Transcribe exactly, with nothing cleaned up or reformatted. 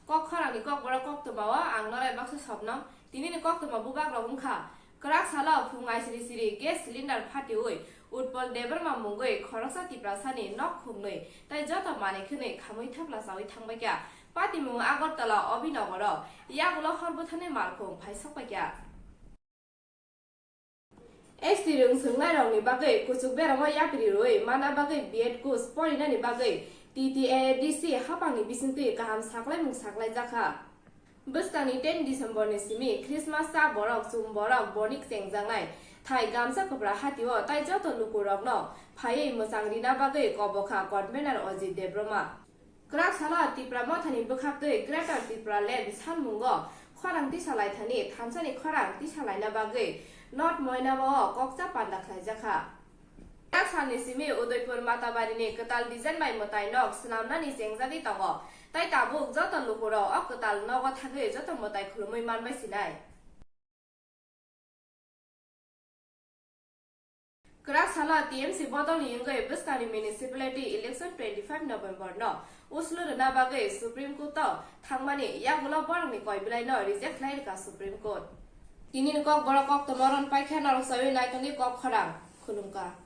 Kok khorangni kokborok koktwmao ang norai baksa Sopnom. Tinini koktwma bubagrok wngkha: kwrak salo phung aisiri siri gas cylinder phatiwi Utpal Debbarma mungwi khoroksa Tiprasani nok khungnwi tei joto manwi khwnwi khamwi thapla chawi thangbaikha. Patimung Agartala Abhinagaro, yagulo hor bwtharni malkhung phai sokbaikha. S T rwng swngnairokni bagwi kuchuk beramo yapri rwui manna bagwi B Ed course porinani bagwi T T A A D C haphangni bisingtwi kaham saklaimung saklaijakha. Bwskangni ten December ni simi Christmas cha borok chum borok bonik chengjaknai thai gamsa kwpra hatio tai joto lukurokno phaiwi mwchang rina bagwi kobokha convener Ajit Debbarma. Kwrak salo Tipra Mothani bwkhaktwi Greater Tipraland salmungo khorang tisa laithani thansani khorang tisa laina bagwi North Moinabao kokcha panda khlaijakha. Kwrak salni simi Udaipur Matabarini kwtal design bai mwtai nok swnamnani chengjagwi tongo, tai tabuk joto lukurok o kwtal nogo thangwi joto mwtai khulumwi manbai sinai. Kwrak salo T M C bodolni wngwi bwskangni municipality election twenty five November no uslu rwna bagwi Supreme Court o thangmani yagulo borokni koi bilaino reject khlai rwkha Supreme Court. Tinini kokborok koktwma ron paikha, norok sawi naitokni kok khorang khulumkha.